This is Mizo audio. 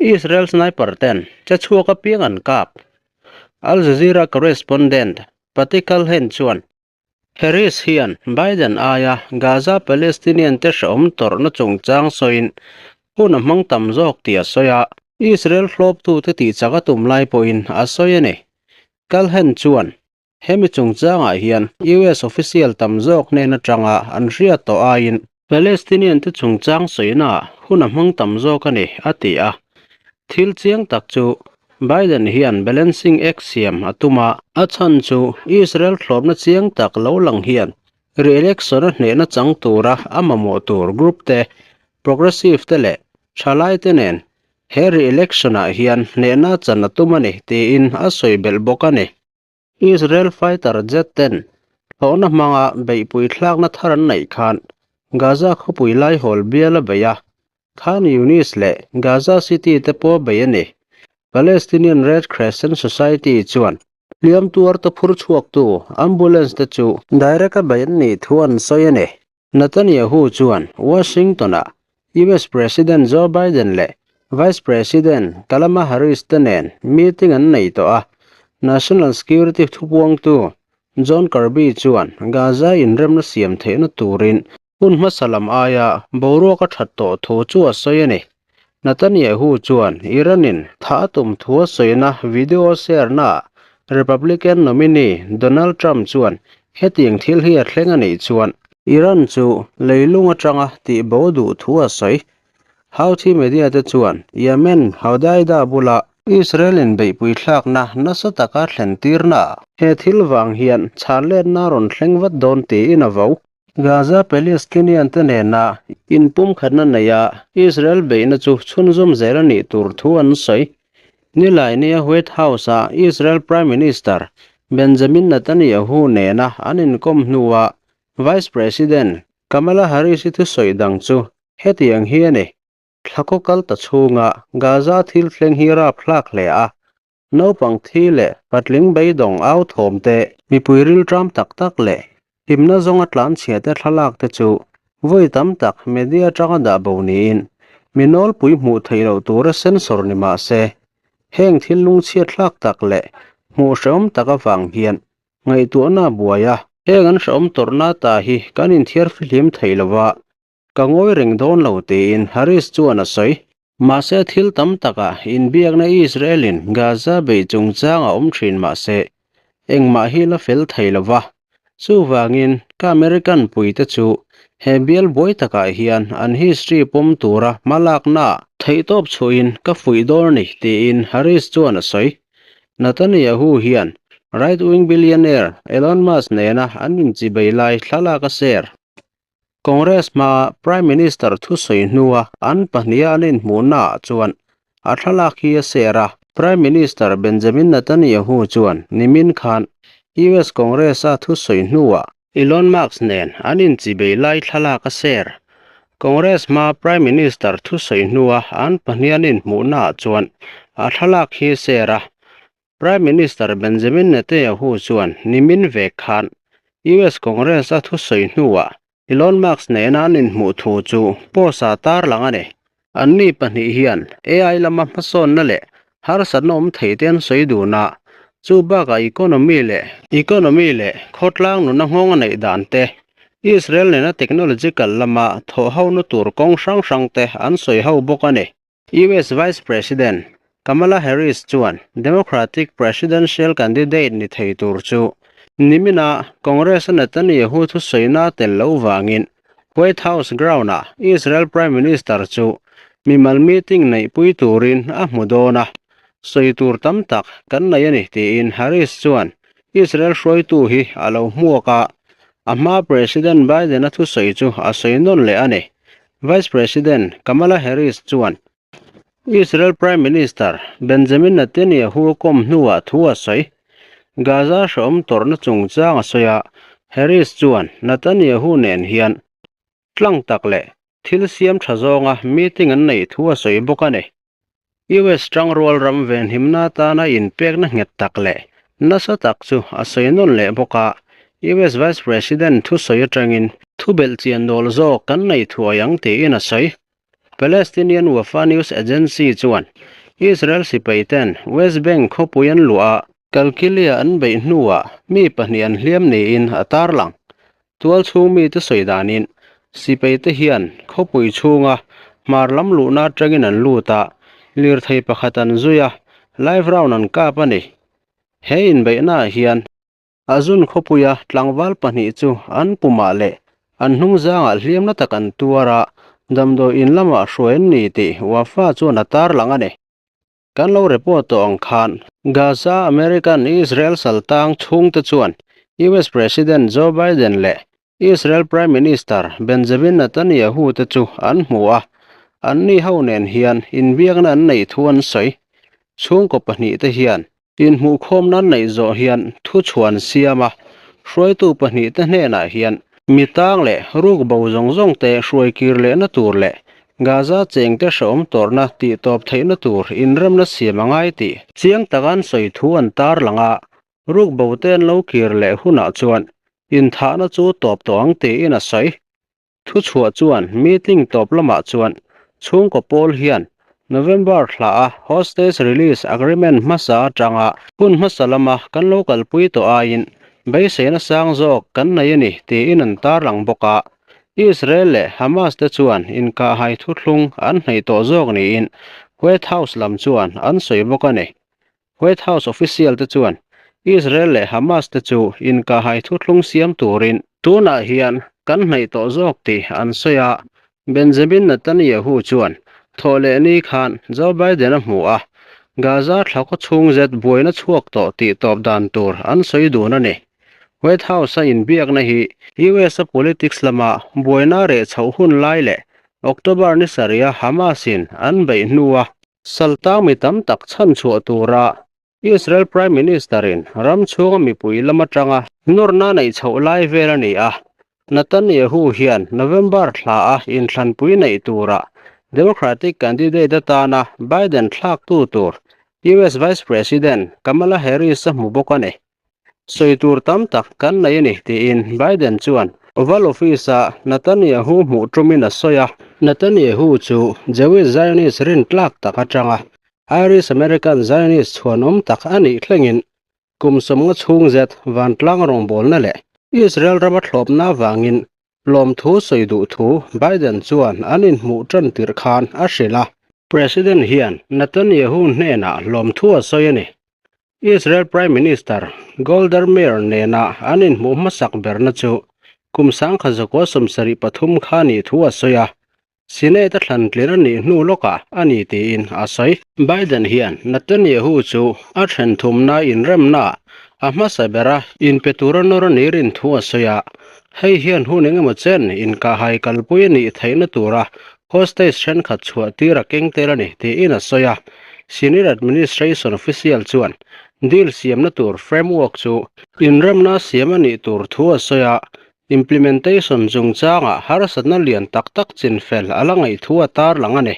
Israel sniper ten che chhuak apiang an kap. Al Jazeera correspondent Pati Calhen chuan Harris hian Biden aia Gaza Palestinian te hrehawm tawrhna chungchang sawiin hun a hmang tam zawk tih a sawi a. Israel hlawptute tihchak a tum lai pawhin a sawi a ni. Calhen chuan hemi chungchangah hian US official tam zawk hnen atanga an hriat tawh aiin Palestinian te chungchang sawina hun a hmang tam zawk a ni, a ti a. Thil chiang tak chu Biden hian balancing act siam a tum a. A chhan chu Israel thlawpna chiang tak lo lang hian re-election a hnehna chang tura a mamawh tur group te, progressive te leh thalai te nen he re-election ah hian hnehna chan a tum a ni tiin a sawi belh bawk a ni. Israel fighter jet ten hlawhna hmanga beihpui thlakna thar an neih khan Gaza khawpui laihawl bial a bei a, Khan Younis leh Gaza City te pawh a bei a ni. Palestinian Red Crescent Society chuan hliam tuarte phur chhuaktu ambulance te chu direct a bei an nih thu an sawi a ni. Netanyahu chuan Washington-ah US President Joe Biden leh Vice President Kalama Harris te nen meeting an nei tawh a, National Security thupuangtu John Kirby chuan Gaza inremna siam theihna turin hun hmasa lam aia boruak a that tawh thu chu a sawi a ni. Netanyahu chuan Iran-in thah a tum thu a sawina video share-naah Republican nominee Donald Trump chuan hetiang thil hi a thleng a nih chuan Iran chu leilung atanga tihbo duh thu a sawi. Houthi media te chuan Yemen Hodeidah bula Israel in beihpui thlakna nasa taka thlen tirnaah he thil vang hian chhanletna rawn thleng vat dawn tiin a vo. Gaza Palestinian te nena inpumkhatna neia Israel beihna chu chhunzawm zel a nih tur thu an sawi. Nilai nia White House-a Israel Prime Minister Benjamin Netanyahu nena an inkawm hnuah Vice President Kamala Harris-i thusawi dang chu hetiang hi a ni, Thla khaw kal ta chhunga Gaza thil thleng hi rapthlak hle a, Naupang thi leh patling beidawng au thawm te, mipui rilṭam tak tak leh himna zawnga tlanchhia te thlalak te chu vawi tam tak media atanga dah bo niin mi nawlpui hmuh theih loh tura sensor ni mah se, heng thil lungchhiat thlak tak leh hmuh hrehawm tak avang hian ngaihtuahna a buai a. Heng an hrehawm tawrhna ta hi kan inthiar fihlim thei lo va, Ka ngawi reng dawn lo tiin Harris chuan a sawi. Mahse thil tam takah inbiakna Israel-in Gaza beih chungchang a awm thin mahse engmah hi la fel thei lo va. Chuvangin ka American puite chu he bial buai takah hian an history pawm tura hmalaknaah theihtawp chhuahin ka fuih dawn a ni tiin Harris chuan a sawi. Netanyahu hian right-wing billionaire Elon Musk nena an inchibei lai thlalak a share. Congress hmaa Prime Minister thusawi hnua an pahniha an inhmuhnaah chuan a thlalak hi a share a. Prime Minister Benjamin Netanyahu chuan nimin khan US Congress-a thusawi hnuah Elon Musk nen an inchibei lai thlalak a share. Congress hmaa Prime Minister thusawi hnua an pahniha an inhmuhnaah chuan a thlalak hi a share a. Prime Minister Benjamin Netanyahu chuan nimin vek khan US Congress a thusawi hnuah Elon Musk nena an inhmuh thu chu post-ah tarlang a ni. Anni pahnih hian AI lama hmasawnna leh harsatna awm thei te an sawi dun a, chu bakah economy leh economy leh khawtlang nuna nghawng a neih dan te, Israel nena technological lama thawhhona tur kawng hrang hrang te an sawi ho bawk a ni. US Vice President Kamala Harris chuan Democratic presidential candidate ni thei tur chu nimina Congress-a Netanyahu thusawina tel loh vangin White House ground-ah Israel Prime Minister chu mimal meeting neihpui turin a hmu dawn a, sawi tur tam tak kan nei a ni tiin Harris chuan Israel hruaitu hi a lo hmuak a, a hmaa President Biden-a thusawi chu a sawi nawn leh a ni. Vice President Kamala Harris chuan Israel Prime Minister Benjamin Netanyahu kawm hnuah thu a sawi. Gaza hrehawm tawrhna chungchang a sawi a, Harris chuan Netanyahu nen hian tlang tak leh thil siam tha zawnga meeting an neih thu a sawi bawk a ni. US tangrual ram venhimna atana inpekna nghet tak leh nasa tak chu a sawi nawn leh bawk a, US Vice President thusawi atangin thubelh chian dawl zawk kan nei thuai ang tiin a sawi. Palestinian Wafa News Agency chuan Israel sipaiten West Bank khawpui an luah a, Qalqilya an beih hnuah mi pahnih an hliam niin a tarlang. Tual chhung mite sawi danin sipaite hian khawpui chhunga hmar lam luhna atangin an lut a, lirthei pakhat an zui a, live round an kap a ni. He inbeihnaah hian Azun khawpuia tlangval pahnih chu an pumah leh an hnungzangah hliamna tak an tuar a, damdawi in lamah hruai an ni tih Wafa chuan a tarlang a ni. Kan lo report tawh ang khan Gaza American Israel saltang chhungte chuan US President Joe Biden leh Israel Prime Minister Benjamin Netanyahu te chu an hmu a, anni ho nen hian inbiakna an neih thu an sawi. Chhungkaw pahnihte hian Inhmuhkhawm nan neih zawh hian thuchhuan siam a, hruaitu pahnihte hnenah hian mi tang leh ruk bo zawng zawng te hruai kir lehna tur leh Gaza chengte hrehawm tawrhna tih tawp theihna tur inremna siam a ngai tih chiang taka an sawi thu an tarlang a, ruk bo te an lo kir leh hunah chuan inthahna chu tawp tawh ang tiin a sawi. Thuchhuah chuan meeting tawp lamah chuan chhungkaw pawl hian November thla a hostage release agreement hmasa atanga hun hmasa lama kan lo kalpui tawh aiin beiseina sang zawk kan nei a ni tiin an tarlang bawk a. Israel leh Hamas te chuan inkahhai thuthlung an hneih tawh zawk niin White House lam chuan an sawi bawk a ni. White House official te chuan Israel leh Hamas te chu inkahhai thuthlung siam turin tunah hian kan hnaih tawh zawk tih an sawi a, Benjamin Netanyahu chuan thawhleh ni khan Joe Biden a hmu a, Gaza thla khaw chhung zet buaina chhuak tawh tih tawp dan tur an sawi dun a ni. White House-a inbiakna hi US-a politics lama buaina reh chhoh hun lai leh October ni sarih a Hamas-in an beih hnua Saltang mi tam tak chhan chhuah tura Israel Prime Minister-in ram chhunga mipui lam atanga nawrna neih chhoh lai vel a ni a. Netanyahu hian November thla a inthlanpui neih tura Democratic candidate atana Biden thlaktu tur US Vice President Kamala Harris a hmu bawk a ni. Sawi tur tam tak kan nei a ni, tiin Biden chuan Oval Office-a Netanyahu hmuh tumin a sawi a. Netanyahu chu Jewish Zionist rintlak tak atanga Irish-American Zionist chhuanawm tak a nih thlengin kum sawmnga chhung zet vantlang rawngbawlna leh Israel rama thlawpna avangin lawmthu sawi duh thu Biden chuan an inhmuh tan tirh khan a hrilh a. President hian Netanyahu hnenah lawmthu a sawi a ni. Israel Prime Minister Golda Meir nena an inhmuh hmasak berna chu kum sangkha zakua 73 kha nih thu a sawi a, Senate a thlan tlir a nih hnu lawkah a ni tiin a sawi. Biden hian Netanyahu chu a then thumna inremnaah a hmasa bera inpe tura nawr a nih rin thu a sawi a, hei hian hun engemaw chen inkahhai kalpui a nih theihna tura hostage thenkhat chhuah tir a keng tel a ni tiin a sawi a. Senior Administration Official chuan deal siamna tur framework chu inremna siam a nih tur thu a sawi a, implementation chungchangah harsatna lian tak tak chinfel a la ngaih thu a tarlang a ni.